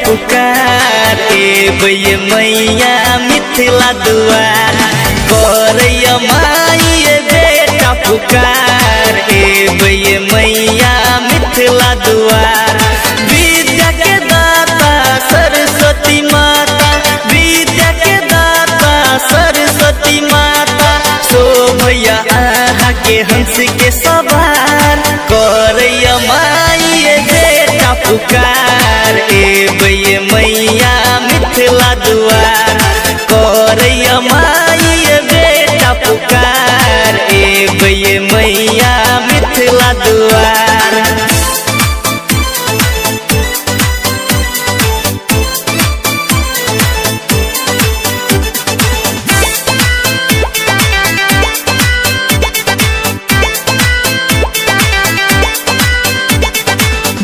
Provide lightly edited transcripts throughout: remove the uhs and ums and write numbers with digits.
पुकार एबै मैया मिथिला दुआर करैया माई बेटा पुकार एबै मैया मिथिला दुआर। विद्या के दाता सरस्वती माता, विद्या के दाता सरस्वती माता, शोभैया अहाँ के हंस के सवार करैया माई बेटा पुकार एबै मैया मिथिला दुआर करैया माई बेटा पुकार एबै मैया मिथिला दुआर।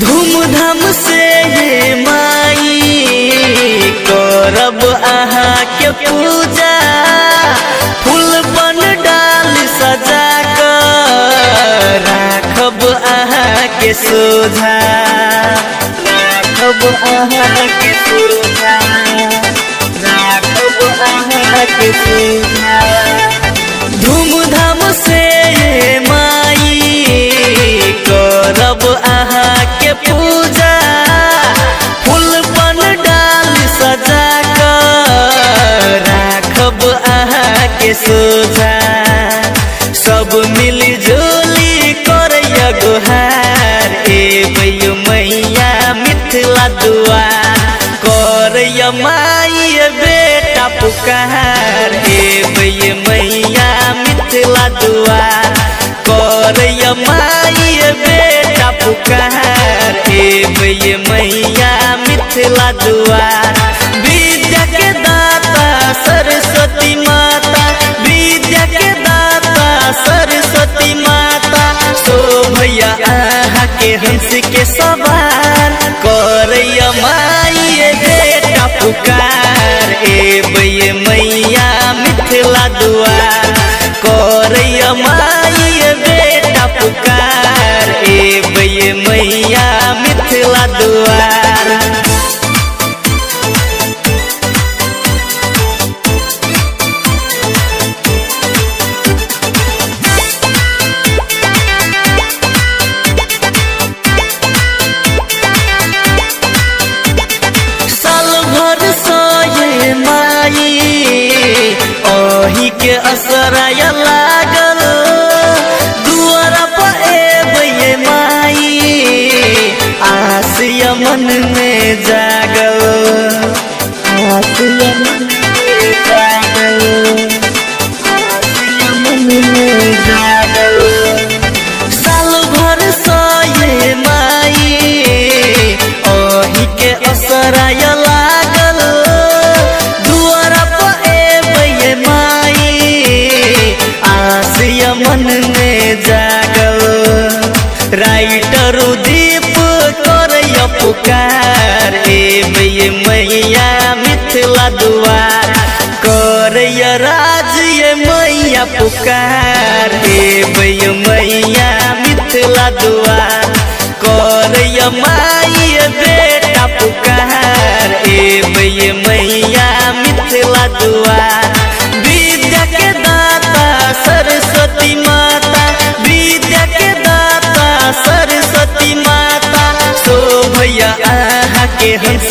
धूमधाम से ये माई करब अहाँ के पूजा, फूल बन डाल सजा कर राखब अहाँ के सोझा, राखब अहाँ के सोझा, राखब अहाँ के सोझा। धूमधाम से ये माई करब अहाँ के पूजा, फूल बन डाल सजा कर राखब अहाँ के सोझा, सब मिली जुली करैया गुहार एबै मैया मिथिला दुआर करैया माई बेटा पुकार एबै मैया मिथिला दुआर करैया माई बेटा पुकार एबै मैया मिथिला दुआर। विद्या के दाता सरस्वती माता, विद्या के दाता सरस्वती माता, शोभैया अहाँ के हंस के सवार करैया माई बेटा पुकार एबै मैया मिथिला दुआर करैया माई बेटा पुकार एबै मैया मिथिला दुआर। साल भर सये माई ओही के असराय लागल, दुआरा पर एबै माई आसिया मन में जागल, आसिया मन में जागल, आसिया मन में जागल। साल भर सये माई ओही के असराय लागल, दुआरा पर एबै माई आसिया मन में जागल। राइटर दीप करैया पुकार एबै मैया मिथिला दुआर करैया राज ये मैया पुकार एबै मैया मिथिला दुआर करैया माई बेटा पुकार एबै मैया मिथिला दुआर। विद्या के दाता सरस्वती माता, विद्या के दाता सरस्वती माता, शोभैया अहाँ के हंस